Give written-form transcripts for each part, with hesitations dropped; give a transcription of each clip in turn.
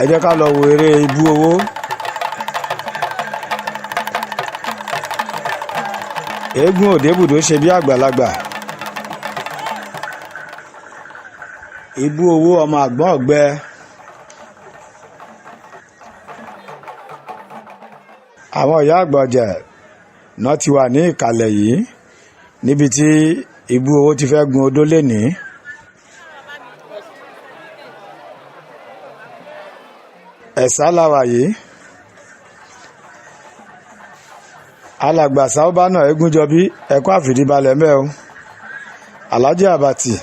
Ẹ jẹ́ ká lọ wo eré ibú owó. Eégún òdebùdó ṣe bí àgbàlagbà. Ibú owó ọmọ àgbọ̀n ọ̀gbẹ. Àwọn ìyá àgbà ọ̀jẹ̀ náà ti wà ní ìkàlẹ̀ yìí níbi tí ibú owó ti fẹ́ gun odó lénìí. Ẹ̀sà la wà yìí. Alàgbà Sáúbánà Egúnjọbí, ẹ̀kọ́ àfìdíbalẹ̀ mẹ́ o. Alhaji Àbàtì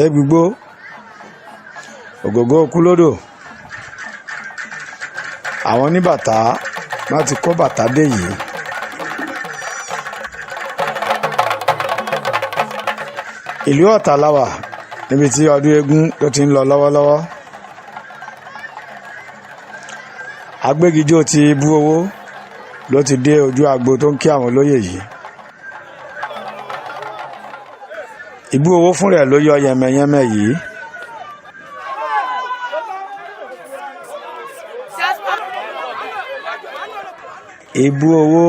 Ẹ̀gbígbó Ògògó Kúlódò. Àwọn oníbàtà wọ́n ti kó bàtà dé yìí. Ìlú Ọ̀tà la wà níbi tí ọdún eégún tó ti ń lọ lọ́wọ́lọ́wọ́. Agbégijó ti ibú owó ló ti dé ojú agbo tó ń kí àwọn olóyè yìí. Ibú owó fún rẹ̀ ló yọ yẹmẹyẹmẹ yìí. Ibú owó.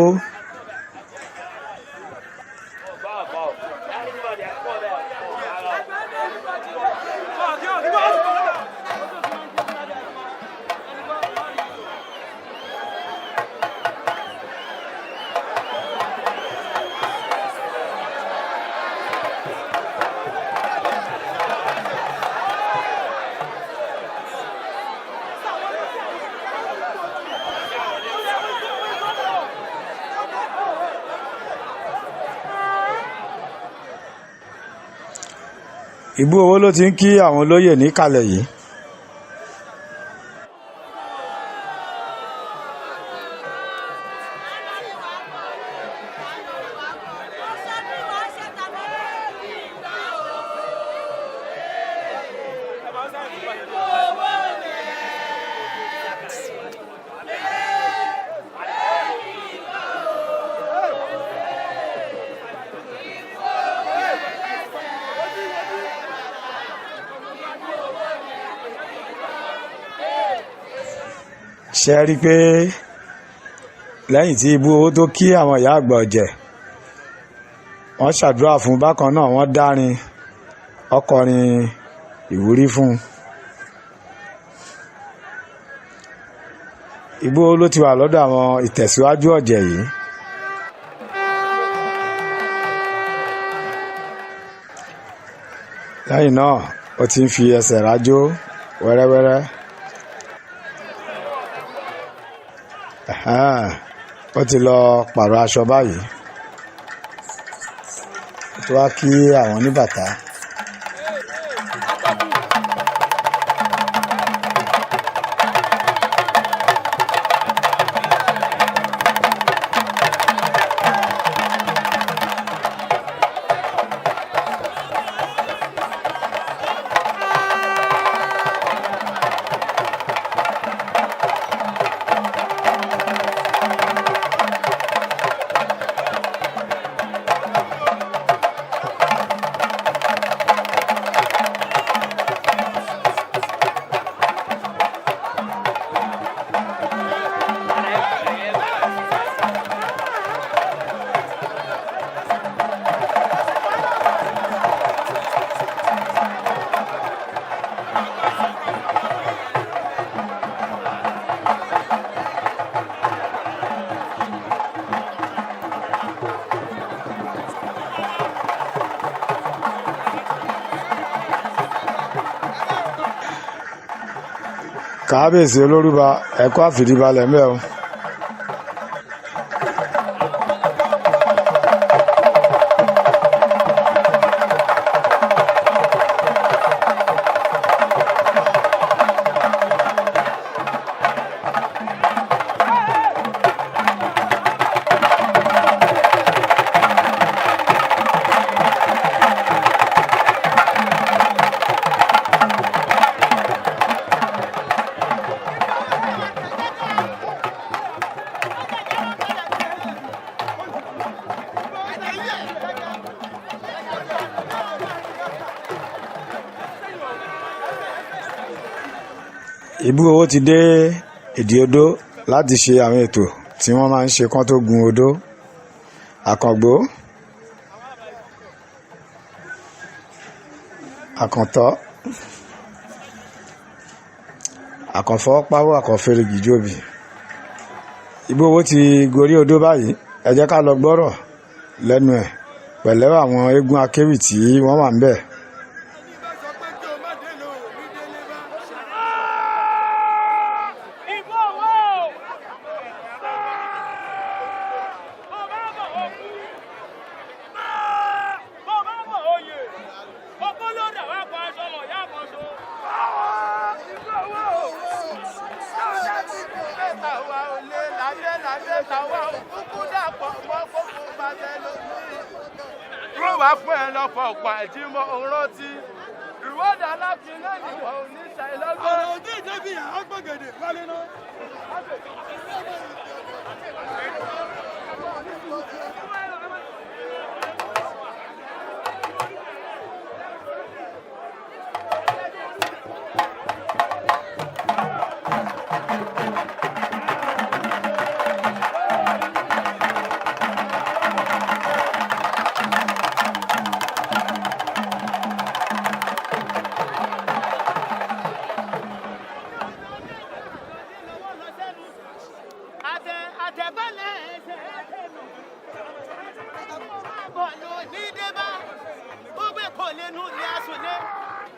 Ibú owó ló ti ń kí àwọn olóyè níkàlẹ̀ yìí. Ṣe rí i pé lẹ́yìn tí ibú owó tó kí àwọn ìyá àgbà ọ̀jẹ̀, wọ́n ṣàdúrà fún bákan náà, wọ́n dárin ọkọrin ìwúrí fún un. Ibú owó ló ti wà lọ́dọ̀ àwọn ìtẹ̀síwájú ọ̀jẹ̀ yìí. Lẹ́yìn náà ó ti ń fi ẹsẹ̀ rájò wẹ́rẹ́wẹ́rẹ́. Ó ti lọ pààrọ̀ aṣọ báyìí. Ó ti wá kí àwọn oníbàtà. Kábíyèsí olórúba, ẹ̀kọ́ àfìdíbalẹ̀ ń bẹ̀ o. Ibú owó ti dé ìdí odó láti ṣe àwọn ètò tí wọ́n máa ń ṣe kán tó gun odó. Àkàngbó, Àkàntọ́, Àkànfọ́ pawó, Àkànfẹ́rẹ́gì jóbi. Ibú owó ti gorí odó báyìí. Ẹ jẹ́ ká lọ gbọ́rọ̀ lẹ́nu ẹ̀ pẹ̀lú àwọn eégún akéwì tí wọ́n wà ń bẹ̀. Dúró wá fún ẹ lọ́pọ̀ ọ̀pọ̀ àìjímọ̀ òun rántí. Ìwọ́dà aláàfin náà ni wọ́n ò ní ṣàìlọ́gbọ́n. Ọ̀rọ̀ òdì ìdẹ́bí àgbọ̀gẹ̀dẹ̀ wálé náà.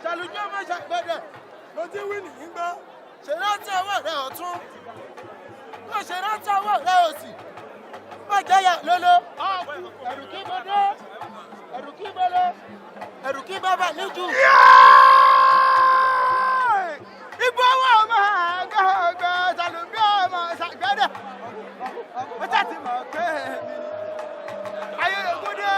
Ṣàlùjọ́ má ṣàgbọ́dẹ̀ ló ti wí nìyí gbọ́. Ṣèrántí ọwọ́ rẹ ọ̀tún, kó ṣèrántí ọwọ́ rẹ òsì, má jẹ́yà lólo. Ẹ̀rù kí mo dé, ẹ̀rù kí mo lọ, ẹ̀rù kí bàbá níjù. Ibo ọwọ́ ọmọ àgàgà ṣàlùjọ́ ọmọ ṣàgbọ́dẹ̀. Ó ṣàtìmọ̀ pé èmi ni. Ayé ògùn dé.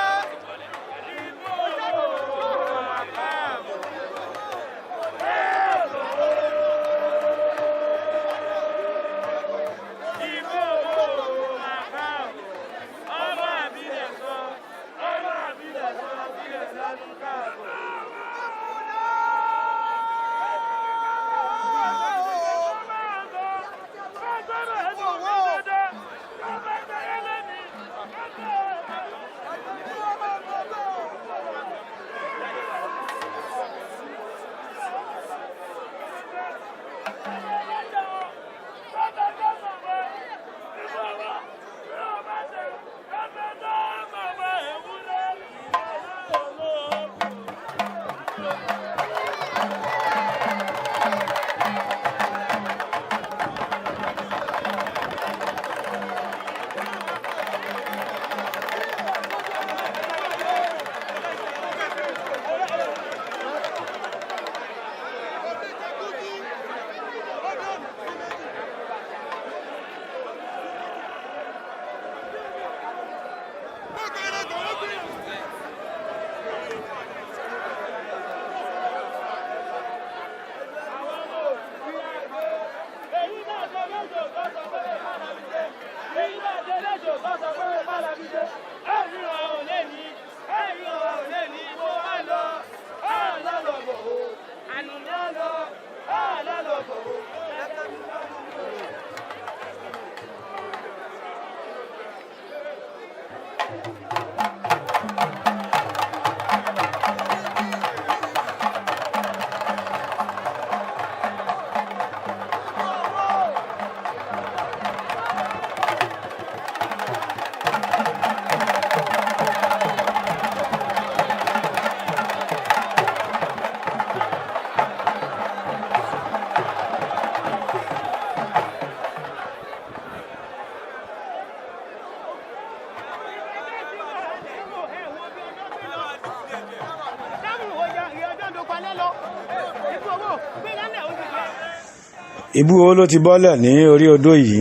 Ibú owó ló ti bọ́lẹ̀ ní orí odó yìí.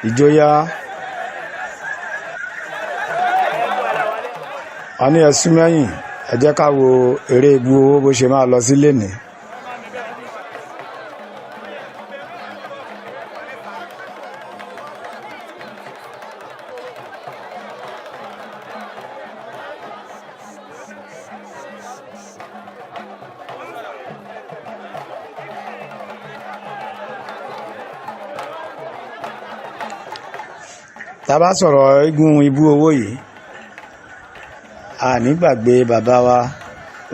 Ìjòyà a ní ẹsùn mẹ́yìn. Ẹ jẹ́ ká wo eré ibú owó bó ṣe máa lọ sí lénìí. Tá a bá sọ̀rọ̀ eégún ibú owó yìí, a ní gbàgbé bàbá wa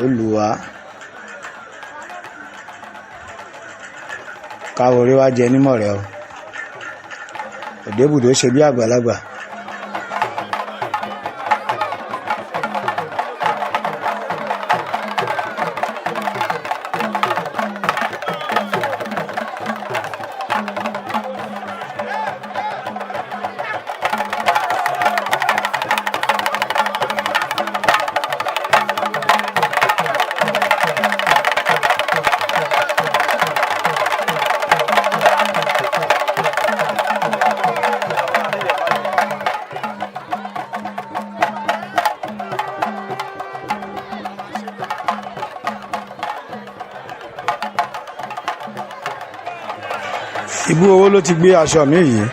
Olùwà káwọrí wa jẹ nímọ̀ rẹ o. Òdebùdó ṣe bí àgbàlagbà. Ibú owó ló ti gbé aṣọ mi yìí.